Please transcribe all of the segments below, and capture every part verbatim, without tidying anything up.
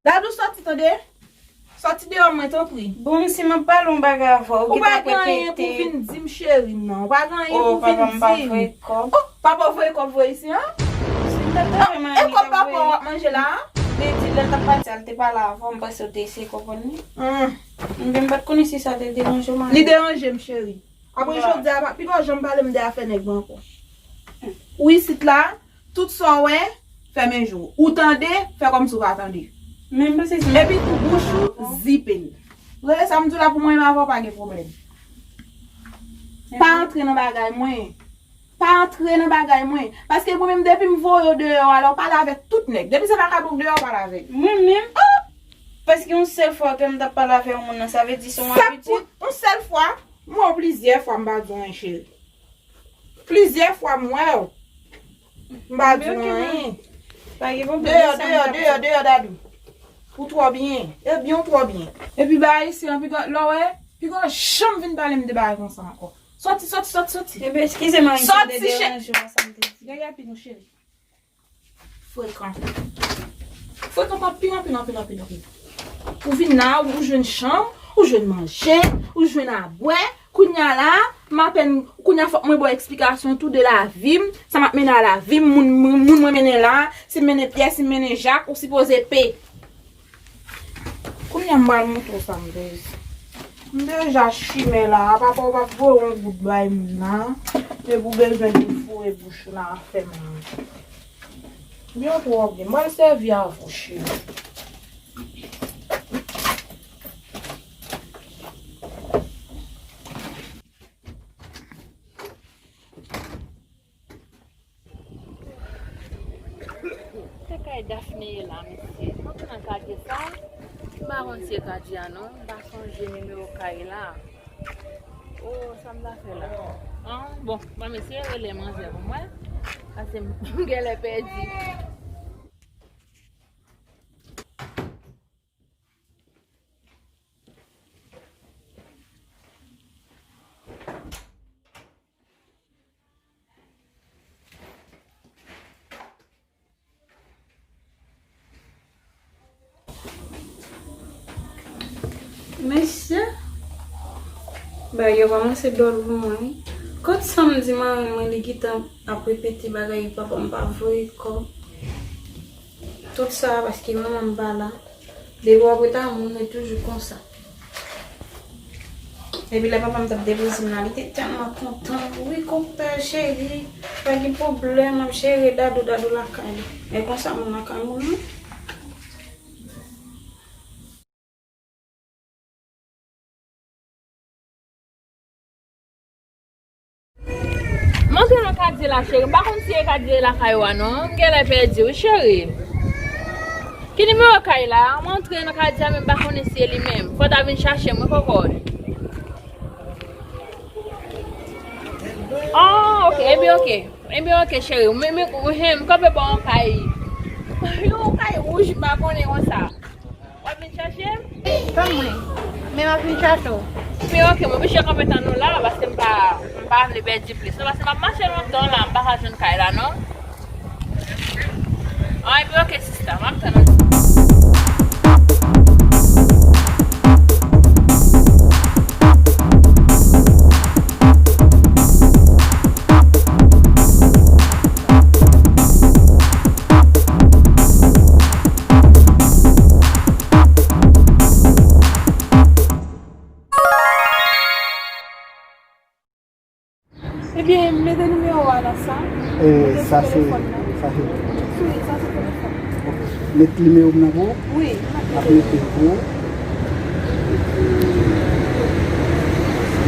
Dadou, sòti, tande. Sòti deyò mwen, tanpri. Bon, si m ap pale yon bagay avè w, ou pa gen anyen pou vin di m, cheri m nan. Ou pa gen anyen pou vin di m. Oh, papa m pa voye kòb. Oh, papa w voye kòb voye isi an? Si m t ap travay, e kòb papa w ap manje la a? Men di lè l t ap pati a, l te pale avè w, m panse w te eseye konprann li. Hmm. Men m pa t konnen si sa te deranje w, mari. Li deranje m, cheri. Apre jodi a, pa, piga w janm pale m de afè nèg mwen ankò. Ou isit la, tout sa w wè, fèmen je w. Ou tande, fè kòmsi w pa tande. Men m panse se... Epi tou, bouch ou, zipe l. Rele sa m di w la pou mwen menm avè w pa gen pwoblèm. Pa antre nan bagay mwen. Pa antre nan bagay mwen. Paske mwen menm, depi m voye w deyò a la, w pale avèk tout nèg. Depi se vakabon k deyò, w pale avè l. Mwen menm? Oh! Paske yon sèl fwa ke m t ap pale avè yon moun nan, sa vle di se yon abitid. Sa pou yon sèl fwa, m wè w plizyè fwa, m pa di w anyen, cheri. Plizyè fwa m wè w. M pa di w anyen. Pa gen pwoblèm. Deyò, deyò, deyò, deyò, Dadou. Ou twò byen. Ebyen, ou twò byen. Epi bagay isi an, piga, lè w wè, piga w janm vin pale m de bagay konsa ankò. Sòti, sòti, sòti, sòti. Ebyen, eskize m, anyen, si m te deranje w nan sa m te di. Gade epi nou, cheri. Frekan. Frekan anpil, anpil, anpil, anpil, anpil. Ou vin la, ou jwenn chanm, ou jwenn manje, ou jwenn a bwè. Kounye a la, m apèn, kounye a fòk mwen ba w eksplikasyon tou de lavi m, sa m ap mennen a lavi m, moun, moun, moun mwen mennen la, si m mennen Pyè, si m mennen Jak, ou sipoze pe. Kounye a m pral montre w sa m te di. M deja chimè la, papa w p ap voye yon goud bay moun nan, epi w bezwen vin foure bouch ou nan afè moun. Byen twò byen. M pral sèvi avè w, cheri. Se kay Daphné ye la, mesye. M antre nan katye sa. M pa konn si se katye a non. M pa sonje nimewo kay la. Oh, sa m ta fè la? Ah, bon, ban m eseye rele manzè pou mwen. Paske m genlè pèdi. Mesye, bagay yo kòmanse dwòl pou mwen, wi. Kot sa m di mari mwen, li gentan ap repete bagay papa m pa voye kòb. Tout sa paske manman m pa la. Depi w ap ret a moun, li toujou konsa. Epi lè papa m t ap depoze m la, li te tèlman kontan. Wi, kontan, cheri, pa gen pwoblèm, m ap jere Dadou, Dadou lakay li. Men konsa moun lakay moun, wi. M antre nan katye la, cheri. M pa konn si e katye lakay ou a, non. M genlè pèdi, wi, cheri. Ki nimewo kay la? M antre nan katye a, men m pa konnen si e li menm. Fò w ta vin chache m, wi, kokot. Ah, ok. Ebyen, ok. Ebyen, ok, cheri. Men, men, men, m kanpe bò yon kay. Yon kay wouj, m pa konnen konsa. W ap vin chache m? Tann mwen. Men m ap vin chache w. Ebyen, ok, mwen oblije kanpe tann ou la, paske m pa, m pa vle pèdi plis. Non, paske m ap mache lontan la, m pa ka jwenn kay la, non. Ah, ebyen, ok, sista, m ap tann ou. Ebyen, mete nimewo a nan sa. E, sa se, sa se. Wi, sa se telefòn. Ok. Met nimewo m nan pou ou? Wi, m ap mete l pou ou.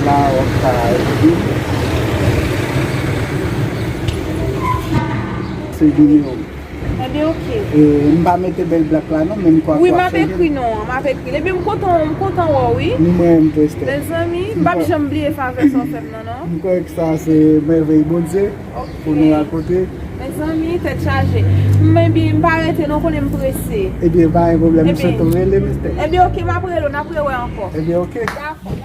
La, w ap ka ekri. Se nimewo m. Ebyen, ok. E, m pa mete bèl blak la, non, men m kwè w ap fè byen. Wi, m ap ekri non an, m ap ekri l. Ebyen, m kontan, m kontan wè w, wi. Ni mwen menm tou, Esther. Mezanmi, m p ap janm bliye favè sa w fè m nan, non. M kwè ke sa se mèvèy Bondye pou nou rakonte. Mezanmi, tèt chaje. M, ebyen, m pa rete non, konnen m prese. Ebyen, pa gen pwoblèm, m swete w rele m, Esther. Ebyen, ok, m ap rele w, n ap rewè ankò. Ebyen, ok. Dakò.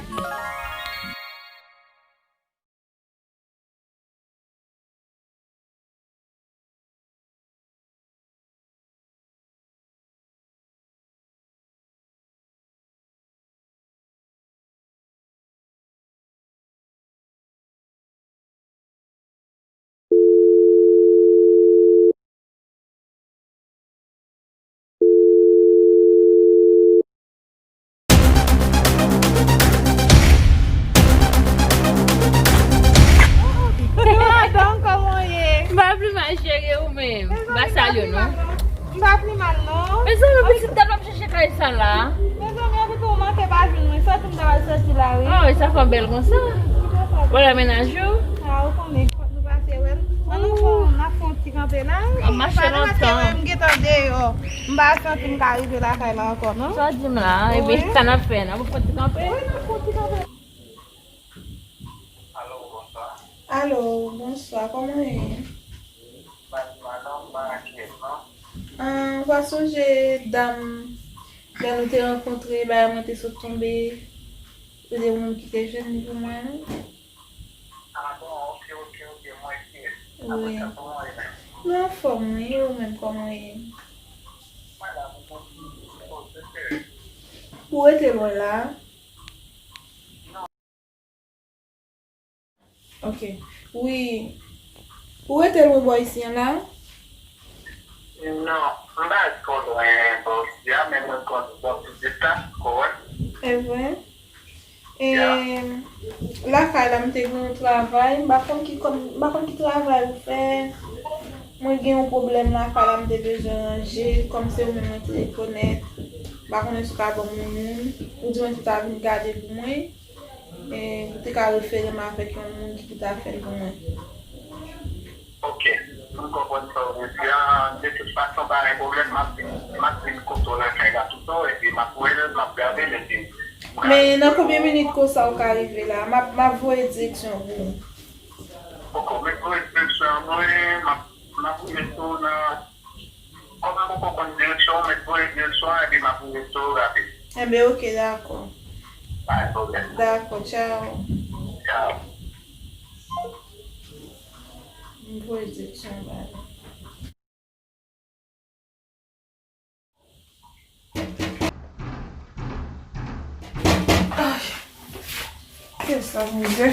A salye nou. M pa pi mal non. Mezanmi, pitit dam ap chèche kay sa la. Mezanmi, anpil tou manke pa jwenn mwen. Sòti m ta pral sòti la, wi. Oh, sa fè bèl konsa. Wè la mennaj ou. A, ou konnen, fòk nou pase wè l. An nou fè, n ap fè yon ti kanpe la. N ap mache lontan. M gentan deyò. M pa santi m ka rive lakay la ankò, non. Sa w di m la, epi sa n ap fè, n ap fè yon ti kanpe. Wi, n ap fè yon ti kanpe. Alo, bonswa. Alo, bonswa, kòman w ye? M pa di mal non, m pa enkyèt non. Ah, ou pa sonje dam lè nou te rankontre, bagay mwen te sot tonbe, se te ou menm ki te jwenn li pou mwen, non? Ah bon, ok, ok, ok, mwen enkyèt. Wi. Apre sa, kòman w ye menm? Mwen anfòm, wi, e ou menm, kòman w ye? Mwen la, mwen kontinye, mwen kontinye. Ou rete lwen la? Non. Ok. Wi. Ou rete lwen bò isi an la? Non, m pa twò lwen bò isi a, men mwen konn bò pitit la, kò wè. E vre? E lakay la, m te gen yon travay, m pa konn ki kòm, m pa konn ki travay ou fè. Mwen gen yon pwoblèm lakay la, m te bezwen ranje, kòm se ou menm mwen te rekonèt. M pa konnen si w ka ban m yon moun, ou di mwen ki ta vin gade pou mwen. E, ou te ka refere m avèk yon moun ki pou ta fè l pou mwen. Ok, m konprann sa w vle di a. De tout fason, pa gen pwoblèm, m ap vin, m ap vin kote w lakay la pito, epi m ap wè l, m ap gade l, epi m ka... Men nan konbyen minit konsa ou ka rive la? M ap, m ap voye direksyon pou ou. Ok, mèt voye direksyon an pou mwen, m ap, m ap rive sou ou nan Kòm m poko konn direksyon, mèt voye direksyon an, epi m ap rive sou ou rapid. Enben, ok, dakò. Pa gen pwoblèm. Dakò, tchaw. Tchaw. M voye direksyon an ba li. Ay, ke sa mizè.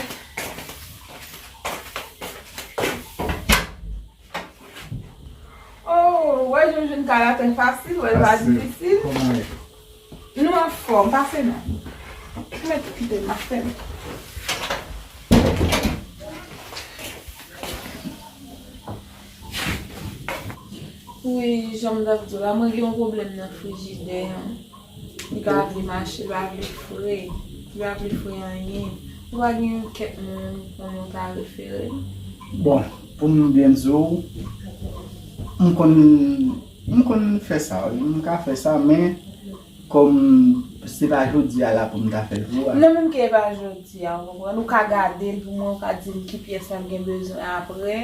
Oh, wè, jan w jwenn kay la trè fasil, wè, l pa difisil. Kòman w ye? Nou anfòm, pase non. Mèt kite m ap fè l. Wi, jan m t ap di w la, mwen gen yon pwoblèm nan frijidè an. Li pa vle mache, li pa vle fre. Li pa vle fre anyen. Ou pa gen kèk moun ou konnen ou ta refere m? Bon, pou m byen di w, m konn, m konn fè sa, wi. M ka fè sa, men kòm se pa jodi a la pou m ta fè l pou ou a. Non, menm ke e pa jodi a, ou konprann? Ou ka gade l pou mwen, ou ka di m ki pyès m ap gen bezwen apre.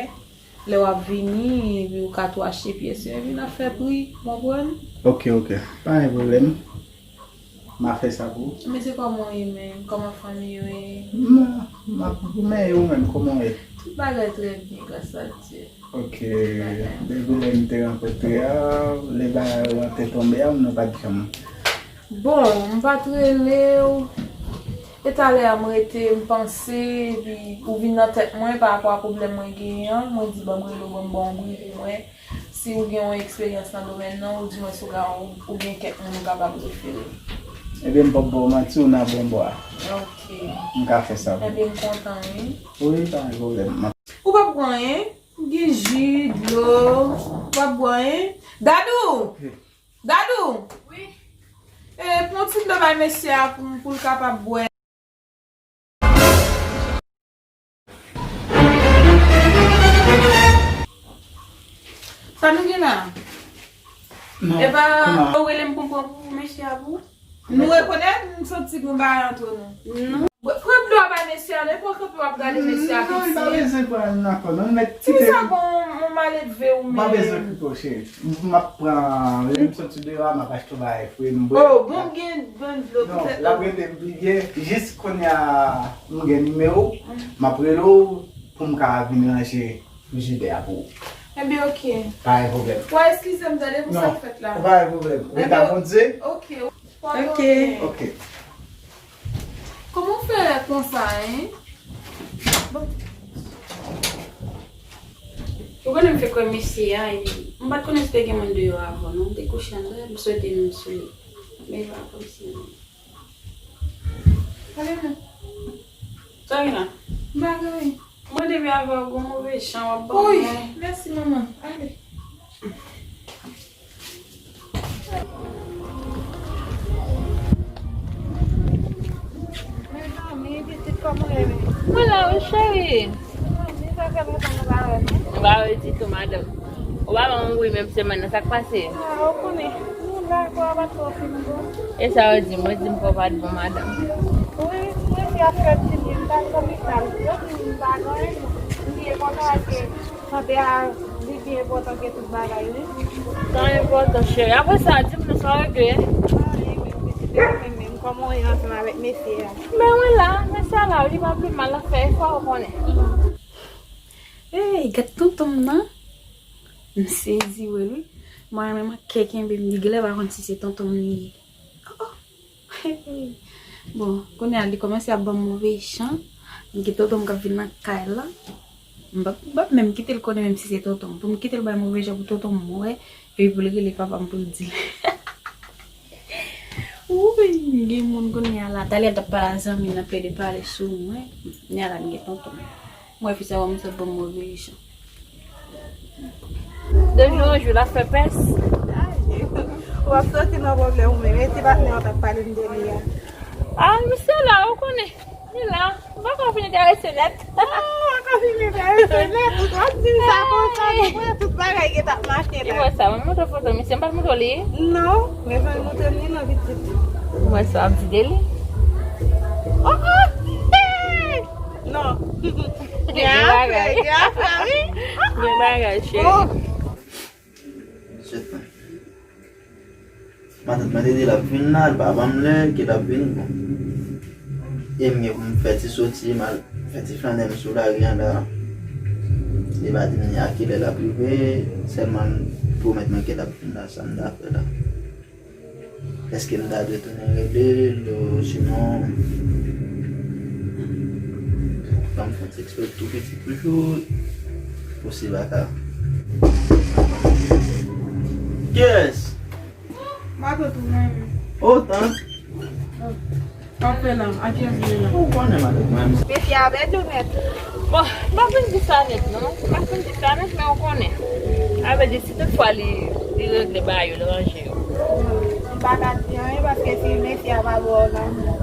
Lè w ap vini, epi ou ka tou achte pyès yo, epi n ap fè pri, w konprann? Ok, ok. Pa gen pwoblèm. M a fè sa pou ou. Men se kòman w ye menm? Kòman fanmi yo ye? M, m ap goumen, e ou menm, kòman w ye? Tout bagay trè byen, gras a Dye. Ok. Depi lè n te rankontre a, lè bagay yo an te tonbe a, nou pa t janm. Bon, m pa t rele w. E talè a m rete, m panse, epi ou vin nan tèt mwen pa rapò a pwoblèm mwen genyen an. Mwen di, ban m rele w, ban m ba w yon bri pou mwen. Si ou gen yon eksperyans nan domèn nan, ou di mwen si ou ka, ou, ou gen kèk moun ou kapab refere. Ebyen, m p ap ba w manti, ou nan bon bò a. Ok. M ka fè sa pou ou. Ebyen, m kontan, wi. Wi, pa gen pwoblèm. Ou p ap pran anyen? Gen ji, dlo, w ap bwè anyen? Dadou! Dadou! Wi. E, pran ti dlo bay mesye a pou, pou l kapab bwè. Sa nou gen la? Non, e pa, kòman? Ou rele m pou m pran pou mesye a pou ou? Nou rekonèt, nou santi gon bagay antre nou. Non. Pran dlo a bay mesye a, non, e pa kanpe w ap gade mesye a piti. Non, li pa bezwen pran nan kò, non, li mèt kite. Ki sa gon, yon maledve ou menm? M pa bezwen kite w, cheri. M ap pran, lè m soti deyò a, m ap achte yon bagay fre, m bwè. Oh, bon, m gen bon dlo pou tèt ou. Non, l ap rete m pi byen. Jis kounye a, m gen nimewo w, m ap rele w pou m ka vin ranje frijidè a pou ou. Ebyen, ok. Pa gen pwoblèm. W a eskize m, tande, pou sa k fèt la. Non, pa gen pwoblèm. Ret a Bondye. Ok. Ok. Ok. Kòman w fè konsa, en? Bon. Ou konnen m fè kwè mesye a, epi m pa t konnen si te gen moun deyò avan, non. M te kouche anndan, m swete nou sou li. Men e pa kòmsi, non. Ale, non. Sa gen la? M pa gen anyen. Mwen depi avè w gon move jan w ap ban mwen. Mèsi, manman. Ale. Cheri, nou pa wè ditou, madanm. Ou pa ban m wi menm semèn nan, sa k pase? Ah, ou konnen, nou la, kwa pa twò fin bon. E sa yo di m, yo di m kò pa t bon, madanm. Wi, mwen se ap fè ti moun, m t al lopital. Yo di m pa gen anyen, m bliye konsa ke sante a, li pi enpòtan ke tout bagay, wi. Sa enpòtan, cheri. Apre sa, di m non, sa w regle? Ah, e menm, pitit, e menm, menm. Kòman w ye ansanm avèk mesye a? Men mwen la, mesye a la, li pa pli mal, l ap fè efò, ou konnen. Ey, gad tonton m nan. M sezi wè l wi. Mwen menm ak kè kenbe m, li genlè pa konn si se tonton m li ye. Oh, oh. Bon, kounye a li kòmanse ap ban m move jan. M gen tonton m k ap vin nan kay la. M p ap, m p ap menm kite l konnen menm si se tonton m. Pou m kite l bay move jan pou tonton m wè. Epi pou l rele papa m pou l di l. Wouy, gen moun kounye a la. Talè l t ap pale a zanmi l, l ap plede pale sou mwen. Kounye a la, m gen tonton m. Mwen, fi sa wè m sot ban m move jan. De jou an jou, l ap fè pès. W ap soti nan pwoblèm ou menm. E ti patnè w t ap pale m de li a? Ah, misye la, ou konnen. Li la. M poko fin enterese nèt. Oh, w poko fin enterese nèt. Ou t ap di m sa konsa, m kwè tout bagay gen t ap mache la. Ki wè sa? Mwen montre foto misye, m pa t montre w li? Non, mezanmi, montre m li non, pitit. Ou wè sa w ap di de li? Oh, oh! Hey! Non. Gen afè, gen afè, wi. Gen bagay, cheri. Oh. Matant mwen te di l ap vin la, l pa ban m lè ke l ap vini, bon. E m gen pou m fè ti soti, m al fè ti flannen m sou lari an la. Li pa di m ni a kilè l ap rive, sèlman l pwomèt mwen ke l ap vin la, sa m ta fè la? Èske m ta dwe tounen rele l, osinon, ban m fè ti eksprè tou piti toujou, pou si baka. Kiyès? Matant ou menm. O, tan. Sa w ap fè la? A kiyès ou ye la? Ou konnen matant mwen. Mesye a bèt ou nèt. Bon, m pa fin di sa nèt non. M pa fin di sa nèt, men ou konnen. Sa vle di, si toutfwa li, li regle bagay yo, li ranje yo. M pa ka di anyen, paske si mesye a pa ba w lanmou,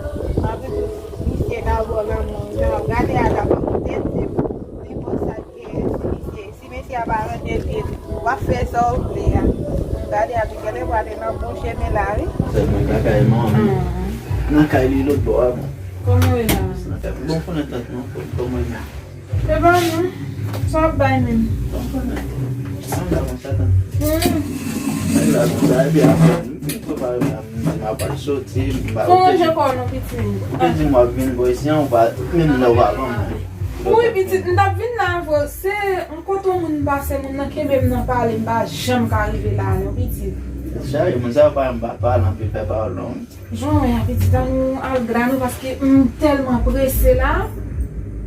anplis misye ka ba w lanmou, jan w ap gade a, ta poko te di m, nenpòt sa k gen, si misye, si mesye a pa ranje l, w ap fè sa w vle a. Gade a, li genlè prale nan bon chemen la, wi. Sèlman lakay manmi. Nan kay li lòt bò a, bon. Kòman w ye la? Nan kay. Bon, konnen tant non, kòman w ye? E pa non. Sa w ap bay menm? Bon, konnen. Sa m ta konn sa tan. Hmm. Sa m ta konn sa, epi apre, m fin prepare m la, m di m ap al soti, m pa. Fò w ranje kò w non, pitit. Ou te di m w ap vin bò isi an, ou pa, menm lè w pa ban m. Wi, pitit, m t ap vin la avè w. Se yon kote yon moun pase, moun nan kenbe m nan pale, m pa janm ka rive la non, pitit. Cheri, moun sa yo pa, m pa pale anpil, fè pawòl long. Jan w wè a, pitit, ann nou al gra nou, paske m tèlman prese la,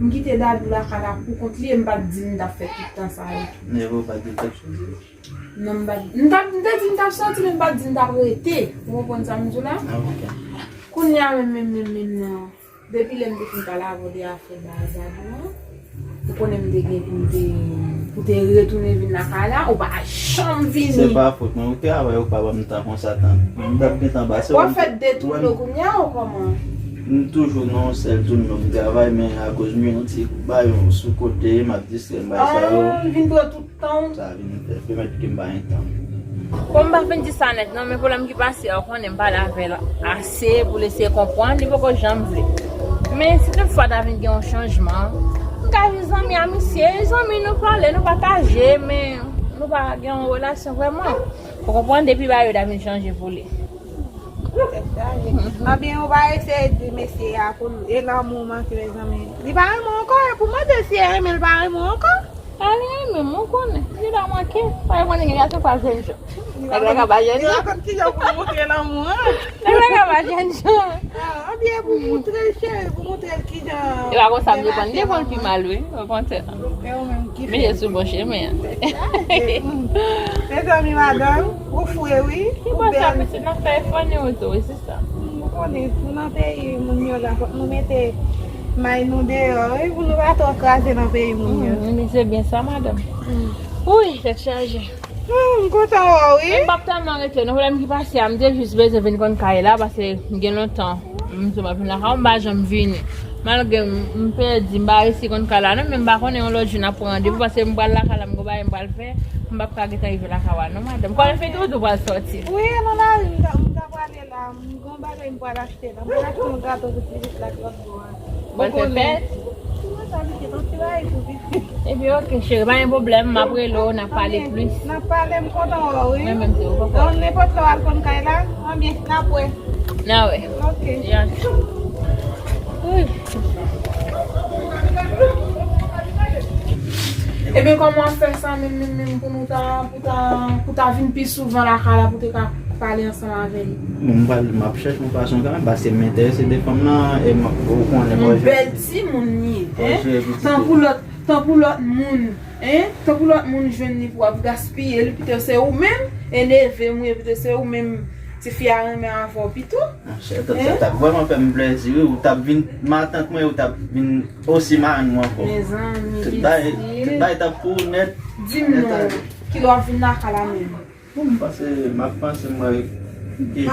m kite Dadou lakay la pou kont li, e m pa t di m t ap fè tout tan sa yo. Nèvo pa di l t ap soti. Non, m pa t, m t ap, m te di m t ap soti, men m pa t di m t ap rete. Ou konprann sa m di w la? Ah, ok. Kounye a menm, menm, menm, menm nan. Depi lè m te fin pale avè w de afè bagay Dadou an, ou konnen m te gen pou m te, pou te retounen vin lakay la, ou pa janm vini. Se pa fòt mwen, ou te avè yo pa ban m tan konsa tan. M t ap gentan pase. W ap fè detounen kounye a ou kòman? M toujou nan yon sèl toune m travay, men akoz m gen yon ti bagay sou kote, m ap distrè m bay sa yo. Ah, vin pran tout tan w. Sa vin fè, pèmèt ke m pa gen tan. Bon, m pa fin di sa nèt non, men pwoblèm ki pase a, ou konnen m pale avè l ase pou l eseye konprann, li poko janm vle. Men si toutfwa ta vin gen yon chanjman, m ka vin zanmi a misye, zanmi nou pale, nou pataje, men nou pa gen yon relasyon vrèman. Ou konprann, depi bagay yo ta vin chanje pou li. Tèt chaje. Ebyen, ou pa eseye di mesye a pou l, e lanmou manke, mezanmi. Li pa renmen w ankò, e pou mande si e renmen l pa renmen w ankò. A, li renmen m, ou konnen. Li pa manke. Pa konnen gen gason pa jèn jan. Nèg la ka pa jèn jan. Li pa konn kijan pou l montre lanmou an. Nèg la ka pa jèn jan. Ah, ebyen, pou montre l, cheri, pou montre l kijan. E pa konsa m depann, m depann pi mal, wi. Okontrè. E ou menm ki fè. Mesye sou bon chemen an. Mezanmi, madanm, ou fre, wi. Ki bò sa, pitit, n ap fè efò ni oto, wi, sista. Ou konnen, nou nan peyi moun yo la, fòk nou mete may nou deyò, wi, pou nou pa twò kraze nan peyi moun yo. Hmm, men se byen sa, madanm. Hmm. Wi, tèt chaje. Hmm, m kontan wè w, wi. M p ap tèlman rete, non, pwoblèm ki pase a, m te jis bezwen vin konn kay la, paske gen lontan m sou m ap vin lakay ou, m pa janm vini. Malgre m, m pèdi, m pa resi konn kay la non, men m pa konnen yon lòt jou n ap pran randevou, paske m pral lakay la, m gon bagay m pral fè, m p ap ka gentan rive lakay ou a non, madanm. Konnen fè tout ou pral sòti. Wi, nan lari, m ta, m ta prale la, m gon bagay m pral achte la, m pral achte yon gato pou ti pitit la ak lòt bò a. Ou pral fè fèt? Ou konnen. Mwen sa pitit, yon ti bagay pou pitit. Epi, oke, cheri, pa gen pwoblèm, m ap rele w, n ap pale plis. N ap pale, m kontan wè w, wi. Mwen menm tou, ou konprann. Donk, nenpòt lè w al konn kay la, anbyen, n ap wè. N a wè. Oke. Ya. Wi. Ebyen, kòman w ap fè sa menm, menm, menm, pou nou ta, pou ta, pou ta vin pi souvan lakay la, pou te ka pale ansanm avè l? Bon, m pral, m ap chèche yon fason kanmenm, paske m enterese de fanm nan, e m ap, ou konnen, yon bèl timoun li ye, hein? Tankou lòt, tankou lòt moun, hein? Tankou lòt moun jwenn li pou ap gaspiye l, pito se ou menm, e neve m ou ye, pito se ou menm, tifi a renmen avè w pito. Monchè, sa t ap vrèman fè m plèzi, wi. Ou t ap vin, matant mwen, ou t ap vin osi marenn mwen ankò. Mezanmi, tout bagay, pitit, tout bagay t ap pou ou nèt. Di m non, kilè w ap vin lakay la menm? Bon, m panse, m ap panse, mwen,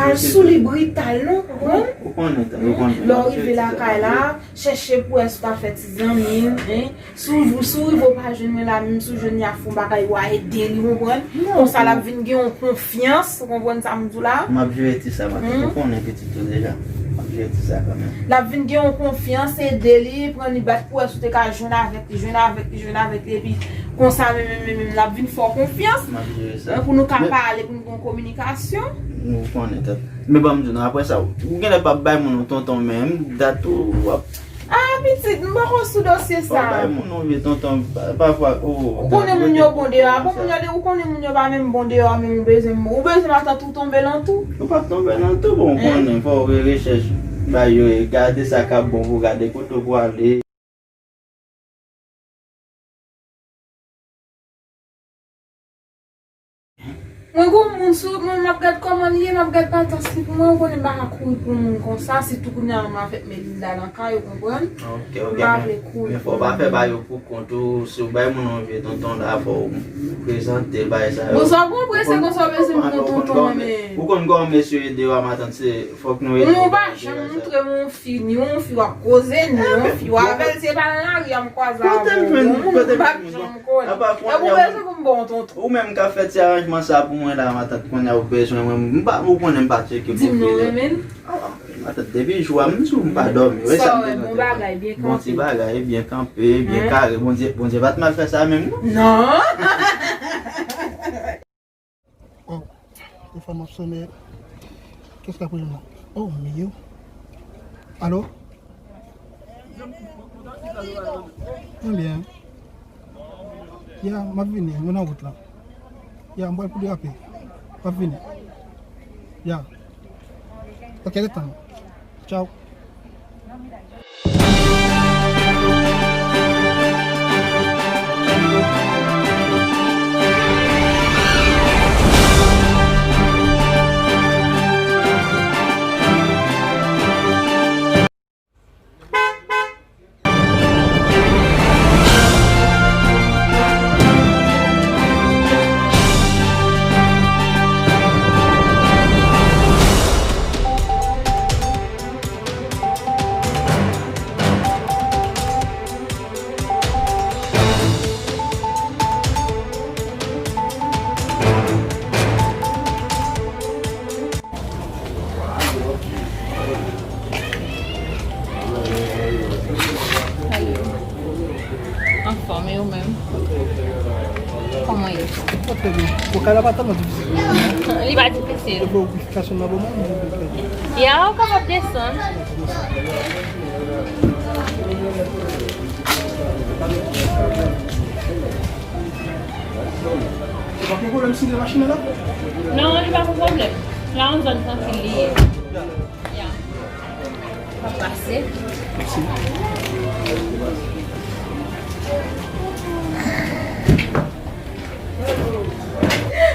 al sou li brital, non, ou konprann? Ou konnen, ou konnen. Lè w rive lakay la, chèche pou wè si w ta fè ti zanmi, hein? Si w, si w rive w pa jwenn mwen la, menm si w jwenn li ap fè yon bagay, w a ede li, ou konprann? Konsa l ap vin gen yon konfyans, ou konprann sa m di w la? M ap jere ti sa, matant. Ou konnen pitit ou deja. M ap jere ti sa kanmenm. L ap vin gen yon konfyans, ede li, pran li bat pou wè si w te ka jwenn avèk li, jwenn avèk li, jwenn avèk li, epi konsa menm, menm, menm, menm, l ap vin fè w konfyans. M ap jere sa. Pou nou ka pale, pou nou gen yon kominikasyon. Nou konnen, tante. Men ban m di nou, apre sa, ou genlè p ap bay moun yon tonton menm, dat ou ap Ah, pitit, m poko sou dosye sa. Fò bay moun yon vye tonton, pa, pafwa, oh, ou konnen moun yo bon deyò a, bon, moun yo, ou konnen moun yo pa menm bon deyò a, menm ou bezwen, ou bezwen matant ou tonbe nan tou. Ou p ap tonbe nan tou, bon, ou konnen, fò w fè rechèch, bay yo, e gade sa k ap bon pou w gade kote w prale. Mwen gon moun sou, mwen m ap gad kòman li ye, m ap gad patans li pou mwen, ou konnen m pa ka kouri pou moun konsa, sitou kounye a menm avèk Melinda nan kay, ou konprann? Ok, ok, m pa vle kouri pou moun. Men fò w pa fè bagay yo pou kont ou, si w bay moun yon vye tonton la, fò w prezante l, bagay sa yo. Bon, sa w konprann, se konsa w bezwen pou tonton an, men. Ou konn kòman mesye yo ye deyò a, matant, se fòk nou ede yo. Ou pa janm montre m yon fi, ni yon fi w ap koze, ni yon fi w avè l, se pa nan lari a m kwaze avè w. Kote m jwenn, kote m jwenn? Apa, kounye a, ou menm k ap fè ti aranjman sa pou mwen la, matant, kounye a ou bezwen mwen, m pa, ou konnen m pa tcheke pwofil. Di m non, renmen l. Ah, matant, depi jou a, m di w m pa dòmi. Sa w wè, bon bagay, byen kanpe. Bon ti bagay, byen kanpe, byen kare. Bondye, Bondye pa t mal fè sa menm, non. Non. Oh, telefòn m ap sonnen. Kiyès k ap rele m la? Oh, Miyo. Alo? Mwen byen. Ya, m ap vini. Mwen nan wout la. Ya, m pral pou derape. M ap vini. Ya. Ok, ret tann. Tchaw. Anfòm, e ou menm? Kòman ye? Trè byen. Bon, kay la pa tèlman difisil. Li pa difisil. Kasyon nan bon mwen, mwen trè byen. Ya, ou kapab desann. Ou pa gen pwoblèm si de machin nan la? Non, li pa gen pwoblèm. La yon zòn trankil li ye. Ya. W ap pase.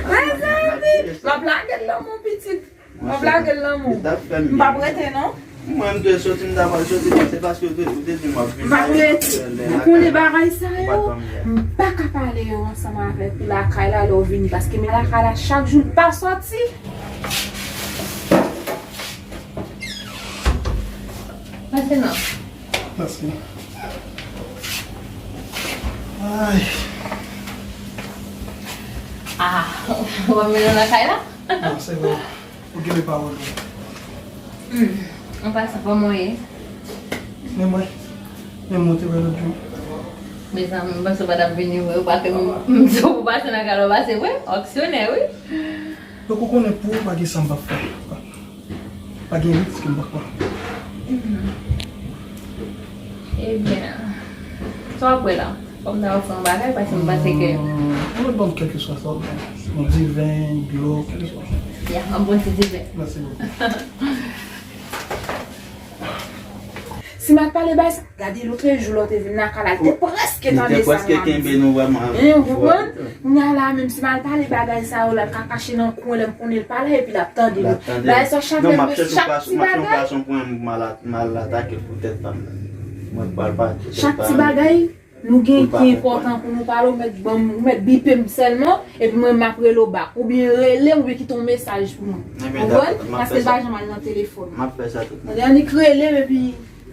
Mezanmi, m ap lage l nan men w, pitit. M ap lage l nan men w. M p ap rete, non. Mwen, m te soti, m ta pral soti, men se paske ou te, ou te di m w ap vin. M p ap rete. Ou konnen bagay sa yo, m pa ka pale yo ansanm avèk ou lakay la lè w vini, paske men lakay la chak jou l pa soti. Pase non. Mèsi. Ay. Ah, w ap mennen lakay la? Non, se bon. Ou gen pawòl ou. Hmm. An pasan, kòman w ye? Men mwen, men mwen te wè lòt jou. Mezanmi, m panse w pa t ap vini vre, ou pa te m di w pou pase nan kay la, w pase vre? Aksyonè, wi. Donk, ou konnen pou ou pa gen sa m p ap fè. Pa gen risk ke m pa pran. Ebyen, sa w ap bwè la? Fò m ta ofri yon bagay, paske m panse ke. Hmm, ou mèt ban m kèlkeswa sa w vle. Yon diven, dlo, kèlkeswa. Ya, m ap bwè yon ti diven. Mèsi bokou. Si m al pale bay sa, gade lòt jou lè w te vin lakay la, l te prèske tande sa m ap di. Li te prèske kenbe nou vrèman. Hein, ou konprann? Kounye a la, menm si m al pale bagay sa yo, l al ka kache nan kwen, lè m konnen l pa la, epi l ap tande nou. L ap tande nou. Bagay sa, chak lè m, chak ti bagay. Non, m ap chèche yon fason pou m mal, mal atake l pou tèt pa m. Mwen pral pale pou tèt pa m. Chak ti bagay, nou gen ki enpòtan pou nou pale, ou mèt ban m, ou mèt bipe m sèlman, epi mwen, m ap rele w back. Oubyen rele m, oubyen kite yon mesaj pou mwen. Ebyen, dakò, m ap fè sa. Ou konprann? Paske l pa janm al nan telefòn. M ap fè sa tout. Tande, annik rele m, epi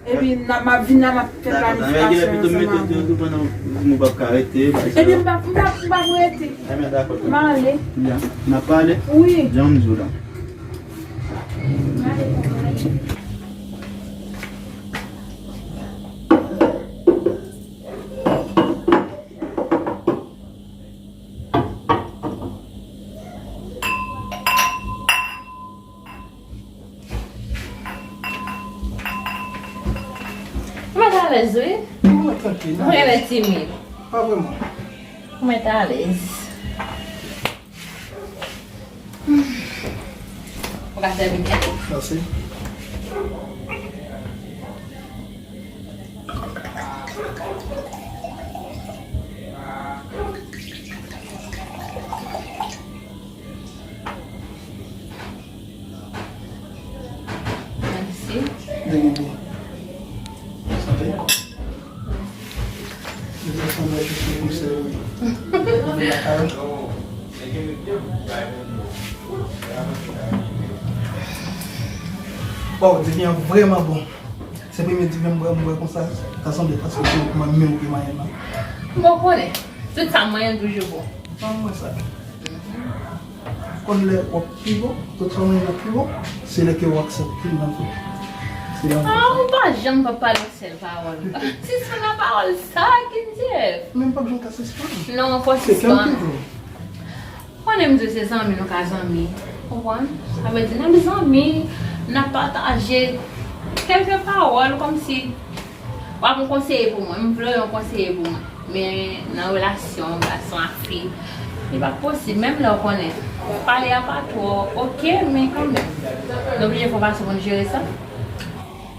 Epi, n ap, m ap vin la, m ap fè planifikasyon ansanm avè w. Dakò, tande, pito m mete tout, tout pandan nou p ap ka rete, bagay sa yo. Epi m p ap, m p ap, m p ap rete. Ebyen, dakò. M ale. Byen, n ap pale? Wi. Jan m di w la. M ale, m ale. Ou mèt alèz, wi. Mwen tranquille, m alèz. Ou genlè timid. Pa vrèman. Ou mèt alèz. Ou ka sèvi byen. Mèsi. Mèsi. De rien. Santé. Mwen sanble jis yon konsèy, wi. Mwen lakay. Waw, diven an vrèman bon. Se premye diven m bwè, m bwè konsa, ta sanble paske se ou ki manyen, men ou ki manyen nan. Bon, konnen, tout sa manyen toujou bon. Ban mwen sa. Konn lè w ap pi bon, tout sa manyen ap pi bon, se lè ke w aksepte l nan vi w. Se yon... Ah, ou pa janm p ap pale yon sèl pawòl. Sispann ak pawòl sa, Kinjef. Men m p ap janm ka sispann. Non, fò sispann. Se kè m ki vle. Konnen m di w se zanmi nou ka zanmi. Konprann? Sa vle di n ap zanmi, n ap pataje kèlke pawòl kòmsi w ap yon konseye pou mwen, m vle w yon konseye pou mwen. Men nan relasyon gason ak fi, li pa posib. Menm lè w konnen pale a pa twò oke, men kanmenm, nou oblije fè yon fason pou n jere sa.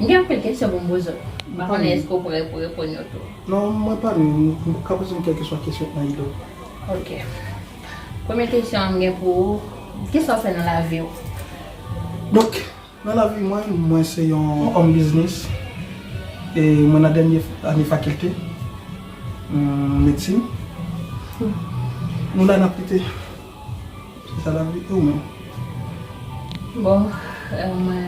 M gen anpil kesyon pou m poze w. M pa konnen èske w prè pou reponn yo tou. Non, mwen pare. Ou ka poze m kèlkeswa kesyon k nan ide w. Ok. Premye kesyon an m gen pou ou, kisa w fè nan lavi w? Donk, nan lavi mwen, mwen se yon òm biznis. E mwen nan dènye ane fakilte, hmm, medsin. Nou la n ap lite. Se sa lavi, e ou menm? Bon, euh, mwen,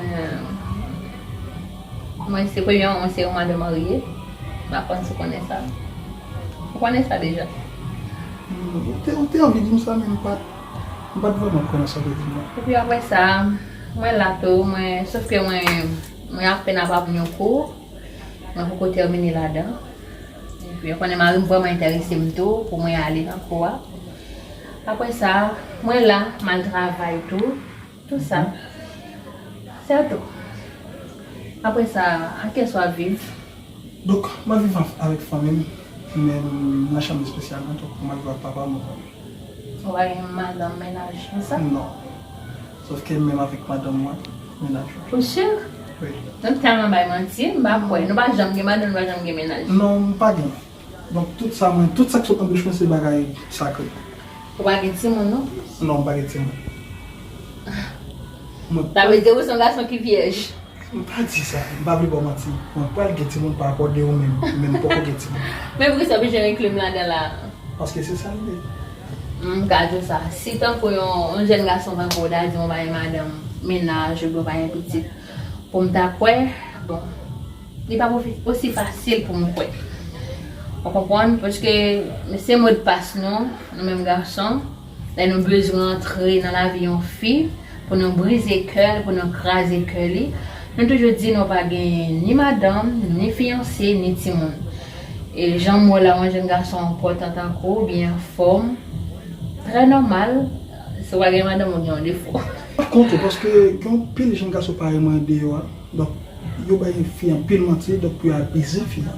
mwen se premyèman, mwen se yon madan marye. M pa konn si w konnen sa. Ou konnen sa deja? Hmm, ou te, ou te anvi di m sa, men m pa t, m pa t vrèman konnen sa w te di m nan. Epi apre sa, mwen la tou, mwen, sof ke mwen, mwen apèn ap aprann yon kou. Mwen poko tèmine ladan. Epi, ou konnen mari m vrèman enterese m tou pou mwen ale nan kou a. Apre sa, mwen la, m al travay tou. Tout sa. Se tou. Apre sa, a kiyès w ap viv? Donk, mwen viv an, avèk fanmi m, men m nan chanm espesyal mwen, donk mwen viv ak papa m. Ou pa gen madanm, mennaj, konsa? Non. Sof ke menm avèk madanm mwen, mennaj mwen. Ou si? Wi. Nou tèlman bay manti, m pa kwè. Nou pa janm gen madanm, nou pa janm gen mennaj. Non, m pa gen. Donk, tout sa mwen, tout sa k sot nan bouch mwen, se bagay sakre. Ou pa gen timoun, non? Non, m pa gen timoun. Mwen... Sa vle di ou se yon gason ki vyèj? M pa di sa, m pa vle ba w manti. Mwen pral gen timoun pa rapò de ou menm, men m poko gen timoun. Men poukisa w bezwen enkli m ladan la? Paske se sa l ye. M ka di w sa, si tankou yon, yon jèn gason tankou w ta di m ou pa gen madanm, mennaj, oubyen ou pa gen pitit, pou m ta kwè, bon, Li pa osi fasil pou m kwè. Ou konprann? Paske se modpas nou, nou menm gason. Lè nou bezwen antre nan lavi yon fi, pou nou brize kè l, pou nou kraze kè li, nou toujou di nou pa gen ni madanm, ni fiyanse, ni timoun. E jan m wè w la, yon jèn gason enpòtan tankou w, byen anfòm, trè nòmal, si w pa gen madanm, ou gen yon defo. Pa kont ou, paske gen anpil jèn gason parèy mwen deyò a. Donk, yo bay fi anpil manti, donk, pou yo abize fi a.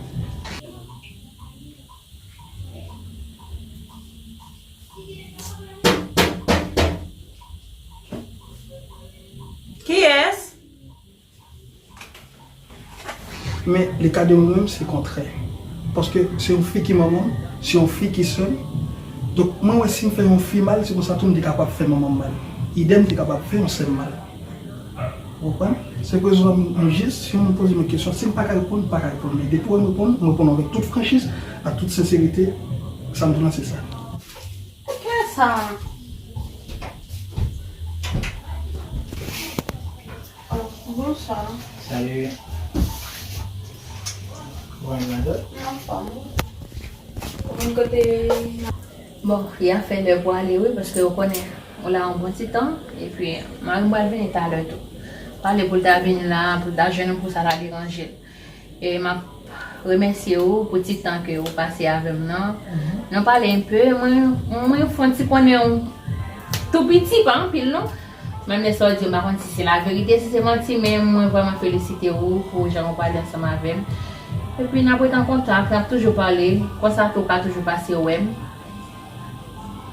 Kiyès? Men, le ka de mwen menm, se kontrè. Paske se yon fi ki manman m, se yon fi ki sè m. Donk, mwen wè si m fè yon fi mal, se konsa tou m te kapab fè manman m mal. Idèm, m te kapab fè yon sè m mal. Ou konprann? Se pou rezon sa m, m jis, si yon moun poze mwen kesyon, si m pa ka reponn, m pa ka reponn. Men depi w wè m reponn, m reponn avèk tout franchiz, ak tout senserite, sa m di w lan, se sa. Kiyès sa? Oh, bonswa. Salut. Bon, madame. Anfòm. Ou konn kote? Bon, y a fè lè pou ale, wi, paske ou konnen, ou la yon bon ti tan, epi mari m pral vini talè tou. Pale pou l ta vini la, pou l ta jwenn ou, pou sa ta deranje l. E m ap remèsye ou pou ti tan ke ou pase avè m nan. Nou pale enpe, mwen, mwen fè yon ti konnen ou tou piti, pa anpil non. Menm lè sa w di, m pa konn si se laverite, si se manti, men mwen vrèman felisite ou pou jan ou pale ansanm avè m. Epi n ap ret an kontak, n ap toujou pale, konsa tou ou ka toujou pase wè m.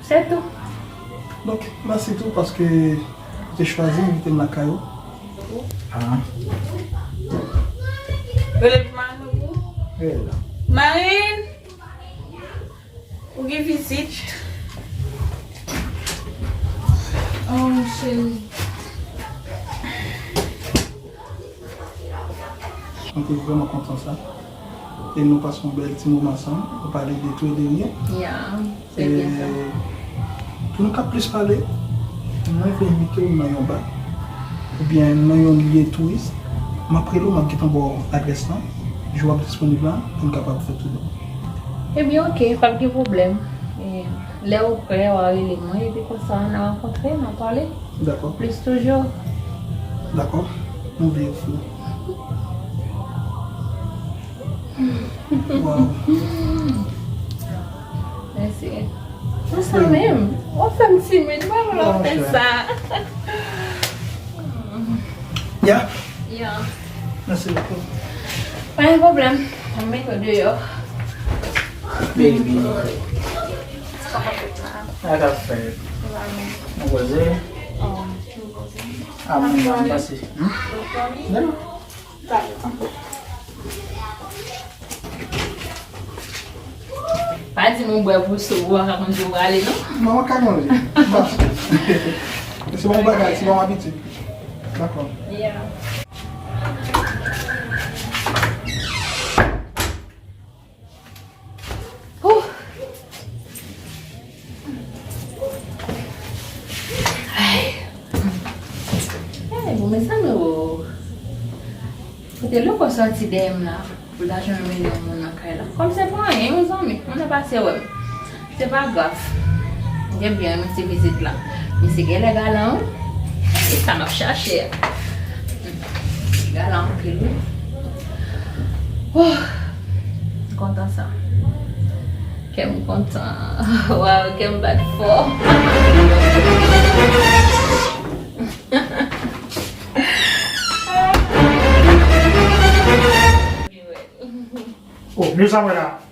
Se tou. Donk, mèsi tou paske ou te chwazi envite m lakay ou. Ah. Rele pou Marine pou ou. Rele la. Marine! Ou gen vizit. Oh, cheri. Mwen te vrèman kontan sa. E nou pase yon bèl ti moman ansanm. Nou pale de tou e de ryen. Ya, se byen sa. E pou nou ka plis pale, mwen vle envite w nan yon ba, oubyen nan yon lye touris. M ap rele w, m ap gentan ba w adrès lan. Jou w ap disponib la, pou n kapab fè tou de. Ebyen, oke, p ap gen pwoblèm. E lè ou prè, w a rele mwen, epi konsa, n a rankontre, n a pale. Dakò. Plis toujou. Dakò. Mwen vle ofri w. Waw. Mèsi. Pou sa menm, w ap fè m timid, mwen vle w fè sa. Ya. Ya. Mèsi bokou. Pa gen pwoblèm. Mwen mete w deyò. Baby. Sa k ap fèt la? Sa k ap fèt? Mwen poze. Ah, mwen, mwen pase. Hmm? Dèlè. Pa di m ou bwè pou sou, ou pa ka kondui ou prale, non? Non, mwen ka kondui. Bon. Se pa yon bagay, se pa yon abitid. Dakò. Yeah. Ouh. Ay. Ay, bon, mezanmi, oh. Kote loko sòti dèyè m la, pou l ta janm mennen yon moun nan kay la. Kòm se pou anyen, mezanmi, moun nan pase wè m. Se pa grav. M te byen renmen ti vizit la. Misye genlè galan, wi. E sa m ap chache a. Galan anpil, wi. Oh, m kontan sa. Kè m kontan. Waw, kè m bat fò. Oh, men sa mwen la.